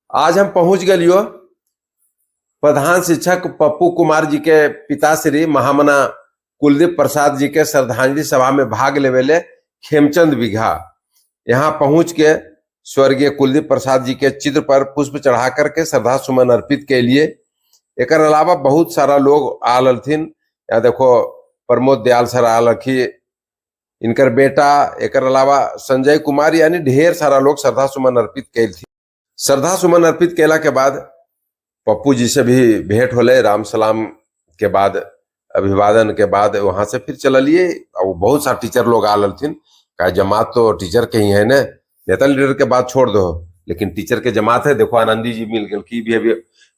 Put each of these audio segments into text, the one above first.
आज हम पहुंच गलियो प्रधान शिक्षक पप्पू कुमार जी के पिताश्री महामना कुलदीप प्रसाद जी के श्रद्धांजलि सभा में भाग लेवे खेमचंद बिघा। यहाँ पहुंच के स्वर्गीय कुलदीप प्रसाद जी के चित्र पर पुष्प चढ़ा करके श्रद्धा सुमन अर्पित के लिए। एक अलावा बहुत सारा लोग आल हलथिन। यहाँ देखो प्रमोद दयाल सर आल हखी, इनकर बेटा, एक अलावा संजय कुमार, यानी ढेर सारा लोग श्रद्धा सुमन अर्पित कैल थी। श्रद्धा सुमन अर्पित कैला के बाद पप्पू जी से भी भेंट होले। राम सलाम के बाद, अभिवादन के बाद वहां से फिर चललिए। और बहुत सारा टीचर लोग आल हलथिन। का जमात तो टीचर के ही है ने, नेता लीडर के बात छोड़ दो, लेकिन टीचर के जमात है। देखो आनंदी जी मिल गए की भी अभी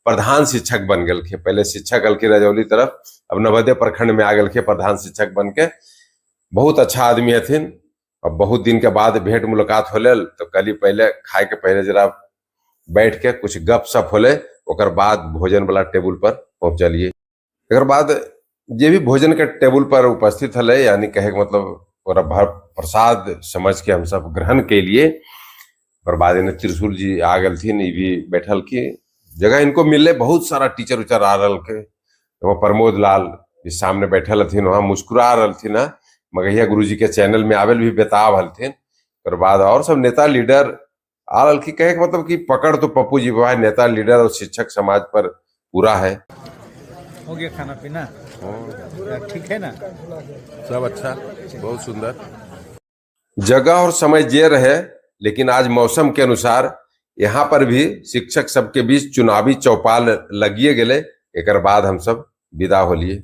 प्रधान शिक्षक बन गए। पहले शिक्षक हल्की रजौली तरफ, अब नवोदय प्रखंड में आ गए प्रधान शिक्षक बन के। बहुत अच्छा आदमी हथिन। अब बहुत दिन के बाद भेंट मुलाकात होले तो कल पहले खाए के पहले जरा बैठ के कुछ गप सप होले, ओकर बाद भोजन वाला टेबुल पर पहुंचलिए। एक बाद जे भी भोजन के टेबुल पर उपस्थित हले, यानी कहे के मतलब ओकरा भर प्रसाद समझ के हम सब ग्रहण के लिए। और बाद में त्रिशूल जी आ गलथिन, ई भी बैठल की जगह इनको मिलले। बहुत सारा टीचर उचर आ रहा के। वो प्रमोद लाल भी सामने बैठल हथिन, वहाँ मुस्कुरा रहलथिन। मगहिया गुरु जी के चैनल में आवेल भी बेताब हलथिन। और बाद और सब नेता लीडर आ रहल की कहे के मतलब कि पकड़ तो पप्पू जी भाई नेता लीडर और शिक्षक समाज पर पूरा है। हो गया खाना पीना, ठीक है ना? सब अच्छा, बहुत सुंदर जगह और समय जे रहे, लेकिन आज मौसम के अनुसार यहाँ पर भी शिक्षक सबके बीच चुनावी चौपाल लगिए गए। एक बाद हम सब विदा होलिए।